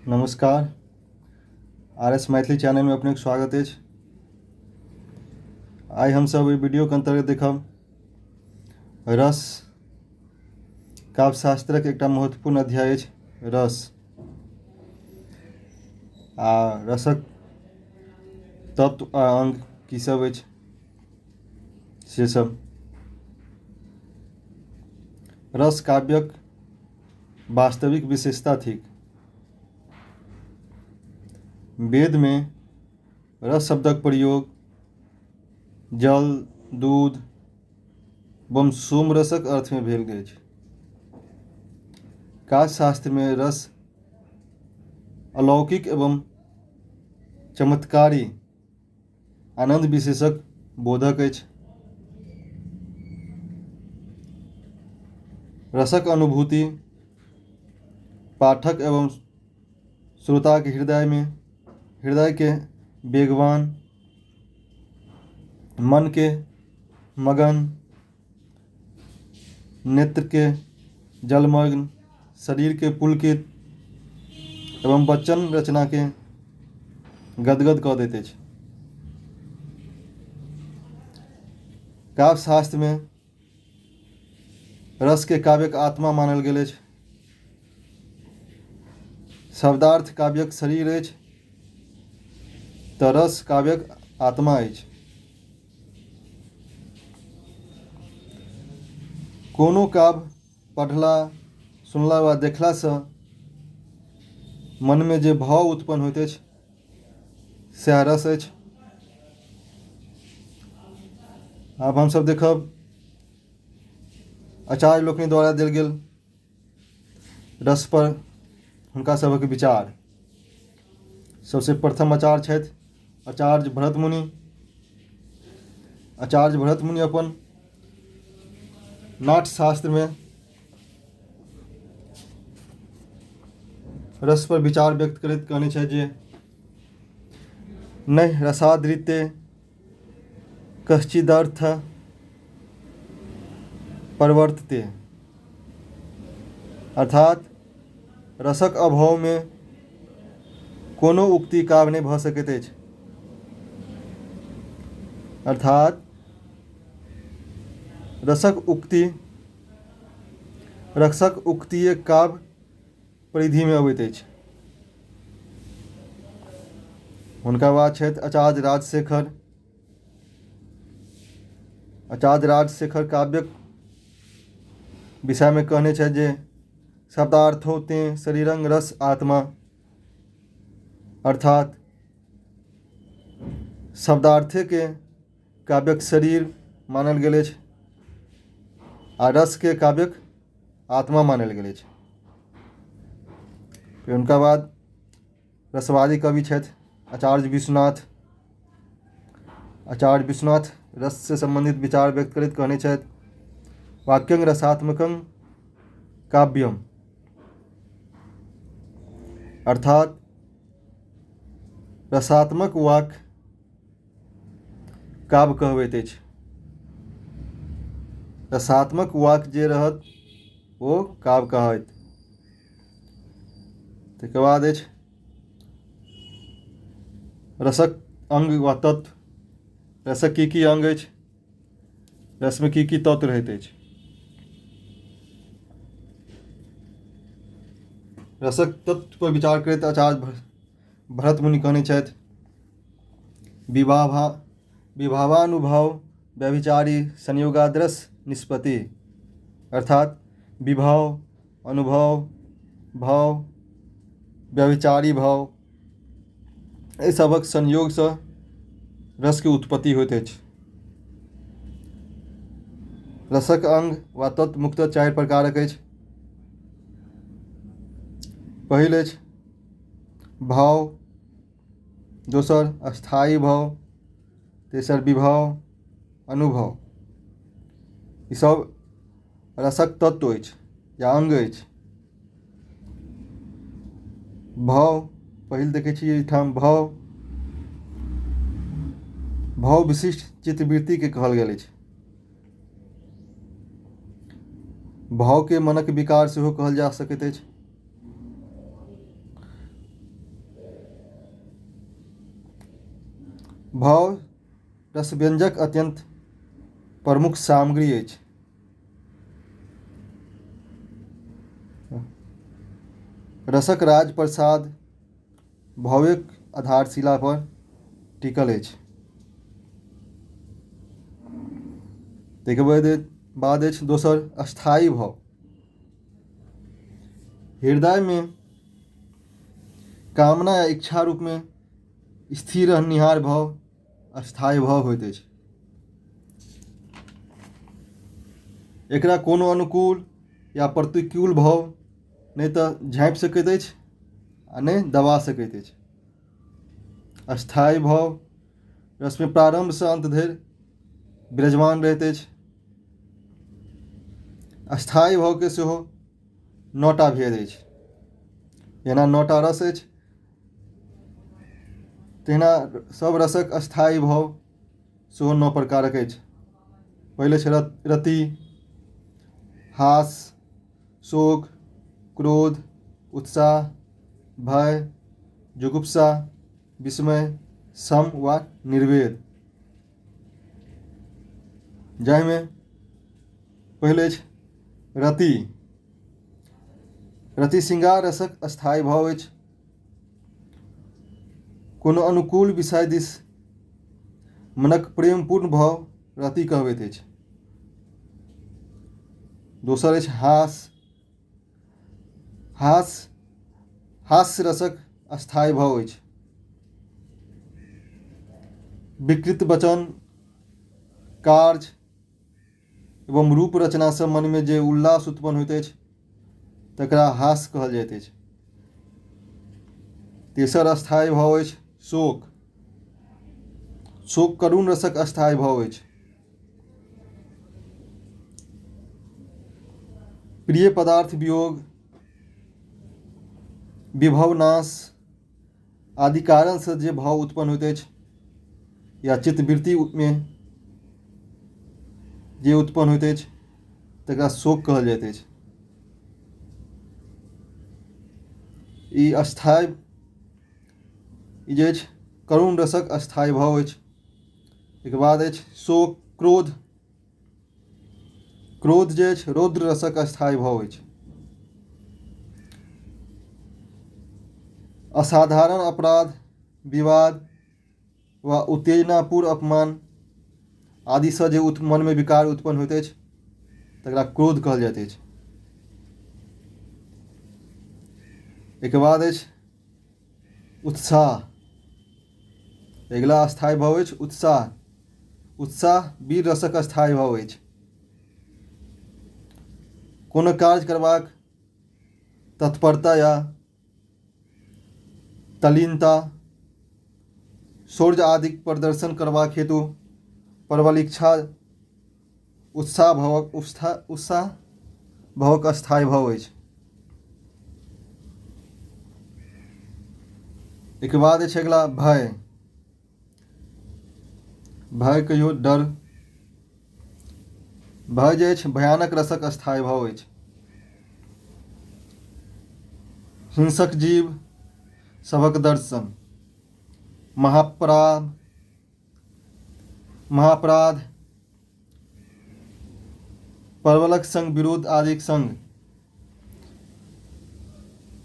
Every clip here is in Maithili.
नमस्कार। आर एस मैथिली चैनलमे अपनेके स्वागत अछि। आइ हमसभ एहि वीडियोके अन्तर्गत देखब रस काव्यशास्त्रक एकटा महत्वपूर्ण अध्याय अछि रस आ रसक तत्व आ अङ्ग की सब अछि से सब। रस काव्यक वास्तविक विशेषता थिक। वेदमे रस शब्दक प्रयोग जल, दूध एवं सोमरसक अर्थमे भेल अछि। काव्यशास्त्रमे रस अलौकिक एवं चमत्कारी आनन्द विशेषक बोधक अछि। रसक अनुभूति पाठक एवं श्रोताके हृदयमे हृदयके वेगवान, मनके मगन, नेत्रके जलमग्न, शरीरके पुलकित एवं वचन रचनाके गदगद कऽ दैत अछि। काव्यशास्त्रमे रसके काव्यक आत्मा मानल गेल अछि। शब्दार्थ काव्यक शरीर अछि तऽ रस काव्यक आत्मा अछि। कोनो काव्य पढ़ला, सुनला वा देखलासँ मनमे जे भाव उत्पन्न होइत अछि सएह रस अछि। आब हमसभ देखब आचार्य लोकनि द्वारा देल गेल रस पर हुनका सभक विचार। सबसे प्रथम आचार्य छथि आचार्य भरत मुनि। आचार्य भरत मुनि अपन नाट्यशास्त्रमे रस पर विचार व्यक्त करैत कहने छथि जे नहि रसादृते कश्चिदर्थ प्रवर्तते, अर्थात रसक अभावमे कोनो उक्ति काव्य नहि भऽ सकैत अछि। अर्थात रसक उक्ति रसक उक्तिये काव्य परिधिमे अबैत अछि। हुनका बाद छथि आचार्य राजशेखर। आचार्य राजशेखर काव्यक विषयमे कहने छथि जे शब्दार्थो ते शरीरंग रस आत्मा, अर्थात शब्दार्थेके काव्यक शरीर मानल गेल अछि आ रसके काव्यक आत्मा मानल गेल अछि। फेर हुनका बाद रसवादी कवि छथि आचार्य विश्वनाथ। आचार्य विश्वनाथ रससँ सम्बन्धित विचार व्यक्त करैत कहने छथि वाक्यं रसात्मकं काव्यम, अर्थात रसात्मक वाक्य काव्य कहबैत अछि। रसात्मक वाक्य जे रहत ओ काव्य कहत। ताहिके बाद अछि रसक अङ्ग वा तत्व। रसक की की अङ्ग अछि, रसमे की की तत्व रहैत अछि। रसक तत्व पर विचार करैत आचार्य भरत मुनि कहने छथि विभावा विभावानुभव व्यभिचारी संयोगाद्रस निष्पत्ति, अर्थात विभाव, अनुभव, भाव, व्यभिचारी भाव, एहि सभक संयोगसँ रसके उत्पत्ति होइत अछि। रसक अङ्ग वा तत्व मुख्यतः चारि प्रकारक अछि। पहिल अछि भाव, दोसर स्थायी भाव, तेसर विभाव, अनुभव। ईसभ रसक तत्व अछि या अङ्ग अछि। भाव पहिल देखै छी एहिठाम भाव, भाव विशिष्ट चित्तवृत्तिके कहल गेल अछि। भावके मनक विकार सेहो कहल जा सकैत अछि। भाव रसव्यंजक अत्यन्त प्रमुख सामग्री अछि। रसक राज प्रसाद भावेक आधारशिला पर टिकल अछि। ताहिके बाद अछि दोसर स्थायी भाव। हृदयमे कामना या इच्छा रूपमे स्थिर रहनिहार भाव स्थायी भाव होइत अछि। एकरा कोनो अनुकूल या प्रतिकूल भाव नहि तऽ झाँपि सकैत अछि आ नहि दबा सकैत अछि। स्थायी भाव रसमे प्रारम्भसँ अन्त धरि विराजमान रहैत अछि। स्थायी भावके सेहो 9टा भेद अछि। जेना 9टा रस अछि तहिना सब रसक स्थायी भाव सेहो 9 प्रकारक अछि। पहिले छै रति, हास, शोक, क्रोध, उत्साह, भय, जुगुप्सा, विस्मय, सम वा निर्वेद। जाहिमे पहिले अछि रति। रति श्रृंगार रसक स्थायी भाव अछि। कोनो अनुकूल विषय दिस मनक प्रेमपूर्ण भाव रति कहबैत अछि। दोसर अछि हास। हास हास्य रसक स्थायी भाव अछि। विकृत वचन, कार्य एवं रूप रचनासँ मनमे जे उल्लास उत्पन्न होइत अछि तकरा हास्य कहल जाइत अछि। तेसर स्थायी भाव अछि शोक। शोक करुण रसक स्थायी भाव अछि। प्रिय पदार्थ वियोग, विभव नाश आदि कारणसँ जे भाव उत्पन्न होइत अछि या चित्तवृत्तिमे जे उत्पन्न होइत अछि तकरा शोक कहल जाइत अछि। ई स्थायी ई जे अछि करुण रसक स्थायी भाव अछि। एहिके बाद अछि शोक क्रोध। क्रोध जे अछि रौद्र रसक स्थायी भाव अछि। असाधारण अपराध, विवाद वा उत्तेजनापूर्ण अपमान आदिसँ जे मनमे विकार उत्पन्न होइत अछि तकरा क्रोध कहल जाइत अछि। एहिके बाद अछि उत्साह। अगिला स्थायी भाव अछि उत्साह। उत्साह वीर रसक स्थायी भाव अछि। कोनो कार्य करबाक तत्परता या तल्लीनता, शौर्य आदिक प्रदर्शन करबाक हेतु प्रबल इच्छा उत्साह भावक उत्साह भावक स्थायी भाव अछि। एहिके बाद अछि अगिला भय। भय कहियो डर। भय जे अछि भयानक रसक स्थायी भाव अछि। हिंसक जीव सभक दर्शन, महापराध, महापराध, प्रबलक संग विरोध आदिक संग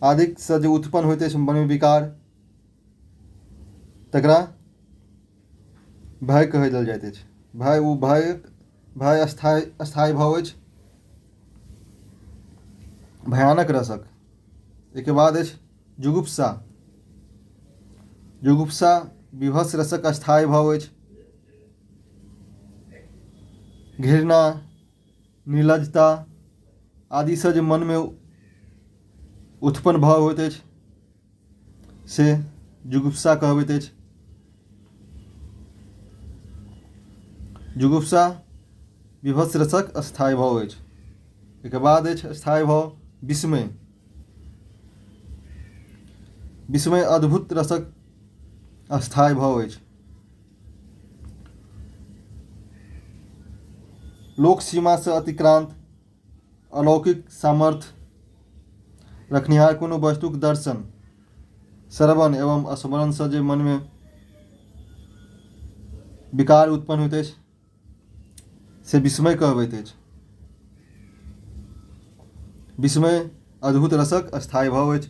आदिक से जे उत्पन्न होइत अछि मनमे विकार तकरा भय कहल जाइत अछि। भय ओ भय भय स्थायी स्थायी भाव अछि भयानक रसक। एहिके बाद अछि जुगुप्सा। जुगुप्सा विभत्स रसक स्थायी भाव अछि। घृणा, निर्लज्जता आदिसँ जे मनमे उत्पन्न भाव होइत अछि से जुगुप्सा कहबैत अछि। जुगुप्सा विभत्स रसक स्थायी भाव अछि। एहिके बाद अछि स्थायी भाव विस्मय। विस्मय अद्भुत रसक स्थायी भाव अछि। लोक सीमासँ अतिक्रांत अलौकिक सामर्थ्य रखनिहार कोनो वस्तुक दर्शन, श्रवण एवं स्मरणसँ जे मनमे विकार उत्पन्न होइत अछि से विस्मय कहबैत अछि। विस्मय अद्भुत रसक स्थायी भाव अछि।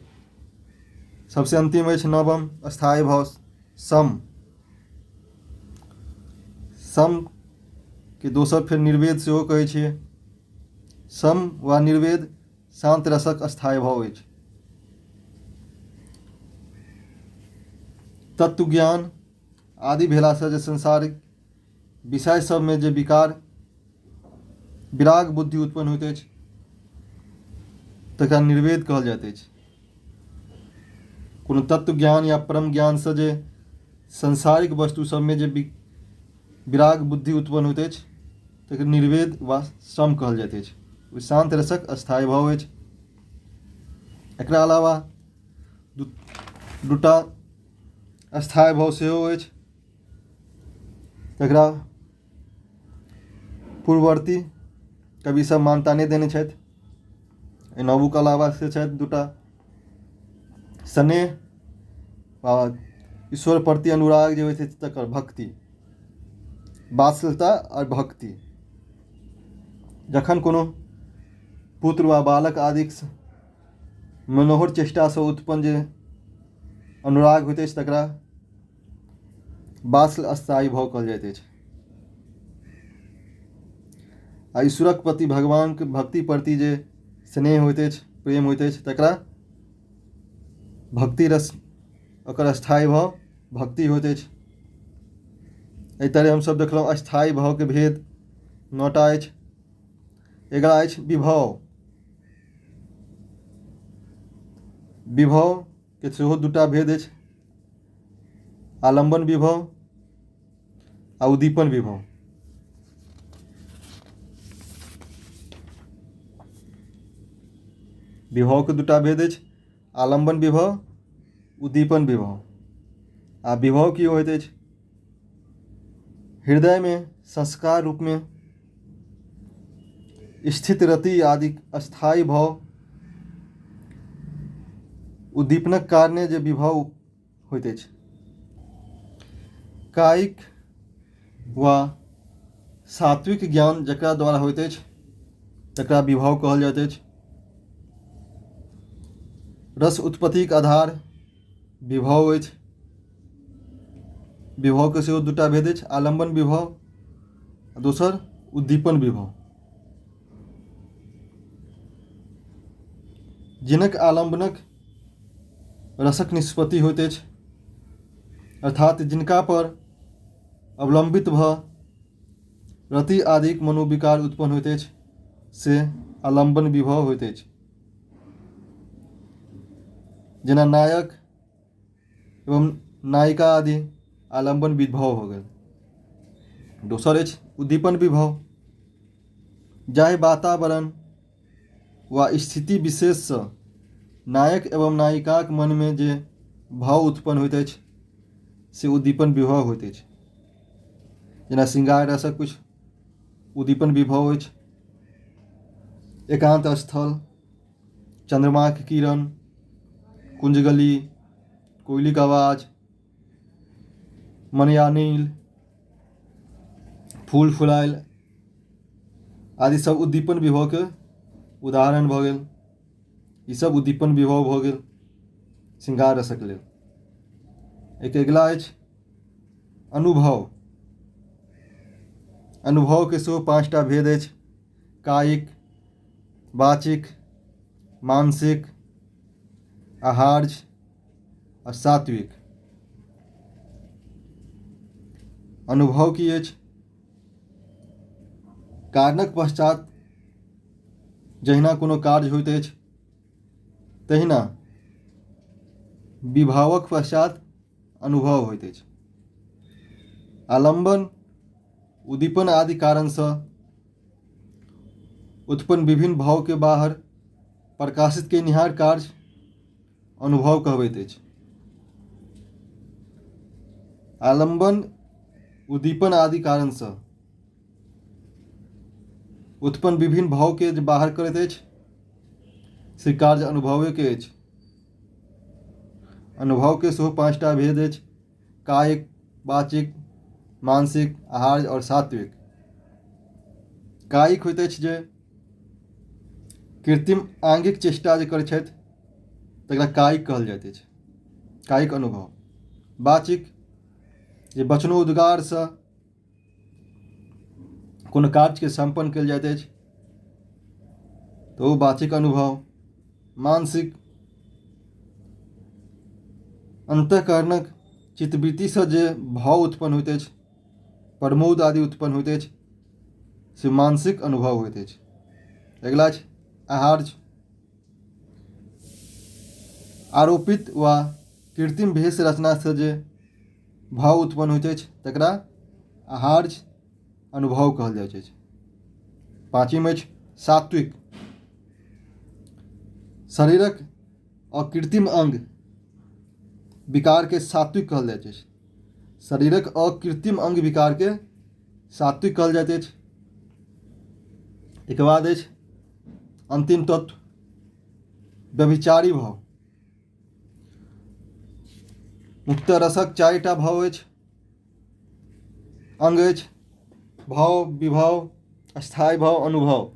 सबसे अंतिम अछि नवम स्थायी भाव सम। सम के दोसर फेर निर्वेद सेहो कहै छियै। सम वा निर्वेद शान्त रसक स्थायी भाव अछि। तत्व ज्ञान आदि भेलासँ जे संसारिक विषय सभमे जे विकार विराग बुद्धि उत्पन्न होइत अछि तकरा निर्वेद कहल जाइत अछि। कोनो तत्व ज्ञान या परम ज्ञानसँ जे संसारिक वस्तु सभमे जे विराग बुद्धि उत्पन्न होइत अछि तकर निर्वेद वा सम कहल जाइत अछि। ओ शान्त रसक स्थायी भाव अछि। एकरा अलावा दूटा स्थायी भाव सेहो अछि तकरा पूर्ववर्ती कवि सब मान्यता नहि देने छथि। एहि नवोके अलावा से छथि दूटा स्नेह आ ईश्वर प्रति अनुराग जे होइ छै तकर भक्ति, वात्सल्यता आओर भक्ति। जखन कोनो पुत्र वा बालक आदिक मनोहर चेष्टासँ उत्पन्न जे अनुराग होइत अछि तकरा वात्सल्य स्थायी भाव कहल जाइत अछि। आ ईश्वरक प्रति भगवानके भक्ति प्रति जे स्नेह होइत अछि, प्रेम होइत अछि, तकरा भक्ति रस ओकर स्थायी भाव भक्ति होइत अछि। एहि तरहे हमसभ देखलहुँ स्थायी भावके भेद 9टा अछि। अगिला अछि विभव। विभवके सेहो 2टा भेद अछि, आलम्बन विभव आ उद्दीपन विभव। विभवके 2टा भेद अछि, आलम्बन विभव, उद्दीपन विभव। आ विभव की होइत अछि? हृदयमे संस्कार रूपमे स्थित रति आदि स्थायी भाव उद्दीपनक कारणे जे विभव होइत अछि। कायिक वा सात्विक ज्ञान जकरा द्वारा होइत अछि तकरा विभव कहल जाइत अछि। रस उत्पत्तिक आधार विभव अछि। विभवके सेहो 2टा भेद अछि, आलम्बन विभव आ दोसर उद्दीपन विभव। जिनक आलम्बनक रसक निष्पत्ति होइत अछि, अर्थात जिनका पर अवलंबित भऽ रति आदिक मनोविकार उत्पन्न होइत अछि से आलम्बन विभव होइत अछि। जेना नायक एवं नायिका आदि आलम्बन विभव हो गेल। दोसर अछि उद्दीपन विभव। जाहि वातावरण वा स्थिति विशेषसँ नायक एवं नायिकाक मनमे जे भाव उत्पन्न होइत अछि से उद्दीपन विभव होइत अछि। जेना श्रृंगार रसक किछु उद्दीपन विभव अछि, एकांत स्थल, चंद्रमाक किरण, कुंजगली, कोयलीक आवाज, मनयानील, फूल फुलायल आदि सब उद्दीपन विभवके उदाहरण भऽ गेल। ई सब उद्दीपन विभव भऽ गेल श्रृंगार रसक लेल। एक अगिला अछि अनुभव। अनुभवके सेहो 5टा भेद अछि, कायिक, वाचिक, मानसिक, आहार्य आ सात्विक। अनुभव की अछि? कारणक पश्चात जहिना कोनो कार्य होइत अछि तहिना विभावक पश्चात अनुभव होइत अछि। आलम्बन, उद्दीपन आदि कारणसँ उत्पन्न विभिन्न भावके बाहर प्रकाशित केनिहार कार्य अनुभव कहबैत अछि। आलम्बन, उद्दीपन आदि कारणसँ उत्पन्न विभिन्न भावके जे बाहर करैत अछि से कार्य अनुभवेके अछि। अनुभवके सेहो 5टा भेद अछि, कायिक, वाचिक, मानसिक, आहार्य आओर सात्विक। कायिक होइत अछि जे कृत्रिम आंगिक चेष्टा जे करैत छथि तकरा कायिक कहल जाइत अछि, कायिक अनुभव। वाचिक जे वचनोद्गारसँ कोनो कार्यके सम्पन्न कयल जाइत अछि तऽ ओ वाचिक अनुभव। मानसिक अन्तःकरणक चित्तवृत्तिसँ जे भाव उत्पन्न होइत अछि, प्रमोद आदि उत्पन्न होइत अछि, से मानसिक अनुभव होइत अछि। अगिला अछि आहार्य। आरोपित वा कृत्रिम भेष रचनासँ जे भाव उत्पन्न होइत अछि तकरा आहार्य अनुभव कहल जाइत अछि। पाँचम अछि सात्विक। शरीरक अकृत्रिम अंग विकारके सात्विक कहल जाइत अछि। शरीरक अकृत्रिम अंग विकारके सात्विक कहल जाइत अछि। एकर बाद अछि अंतिम तत्व व्यभिचारी भाव। मुख्यतः रसक 4टा भाव अछि, अंग अछि, भाव, विभाव, स्थायी भाव, अनुभव।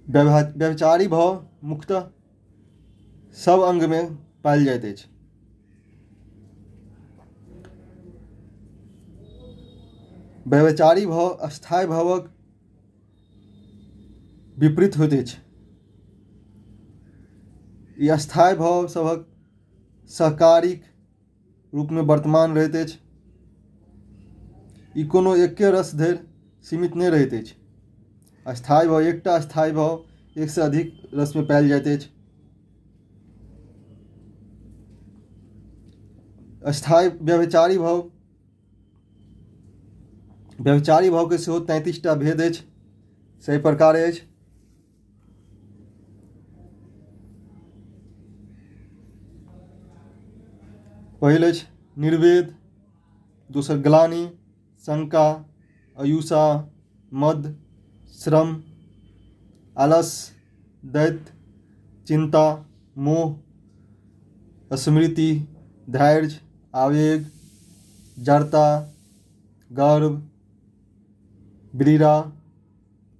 व्यभिचारी भाव मुख्यतः सब अंगमे पायल जाइत अछि। व्यभिचारी भाव स्थायी भावक विपरीत होइत अछि। ई स्थायी भाव सभक सहकारीक रूपमे वर्तमान रहैत अछि। ई कोनो एके रस धरि सीमित नहि रहैत अछि। स्थायी भाव एकटा स्थायी भाव एकसँ अधिक रसमे पायल जाइत अछि। स्थायी व्यभिचारी भाव, व्यभिचारी भावके सेहो 33टा भेद अछि, सही प्रकार अछि। पहिल अछि निर्वेद, दोसर ग्लानि, शंका, अयुषा, मद, श्रम, आलस, दैत्य, चिंता, मोह, स्मृति, धैर्य, आवेग, जड़ता, गर्व, व्रीड़ा,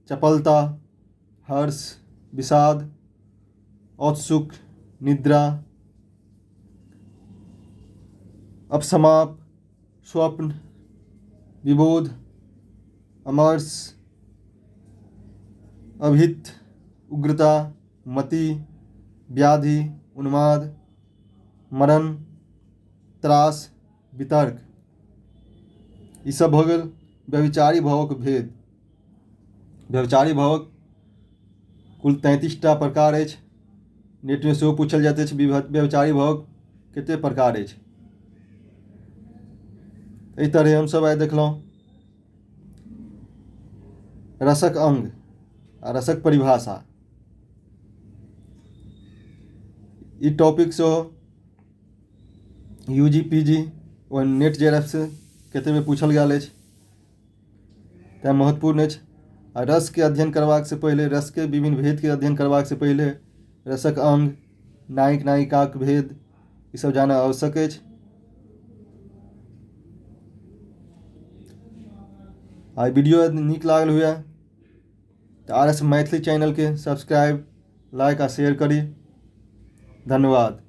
चपलता, हर्ष, विषाद, औत्सुक्य, निद्रा, अपसमाप, स्वप्न, विबोध, अमर्ष, अभित, उग्रता, मति, व्याधि, उन्माद, मरण, त्रास, वितर्क। ई सब भऽ गेल व्यभिचारी भावक भेद। व्यभिचारी भावक कुल 33टा प्रकार अछि। नेटमे सेहो पूछल जाइत अछि व्यभिचारी भावक कतेक प्रकार अछि। एहि तरहे हमसब आइ देखलहुँ रसक अंग आ रसक परिभाषा। ई टॉपिक सेहो यूजी पीजी और नेट जे आर एफ से कते बेर पूछल गेल अछि, तैं महत्वपूर्ण अछि। आ रसके अध्ययन करबाक से पहिले, रसके विभिन्न भेदके अध्ययन करबाक से पहिले रसक अंग, नायक नायिकाक भेद, ई सब जानब आवश्यक अछि। आ वीडियो नीक लागल हुए तऽ आर एस मैथिली चैनलके सब्सक्राइब, लाइक आ शेयर करी। धन्यवाद।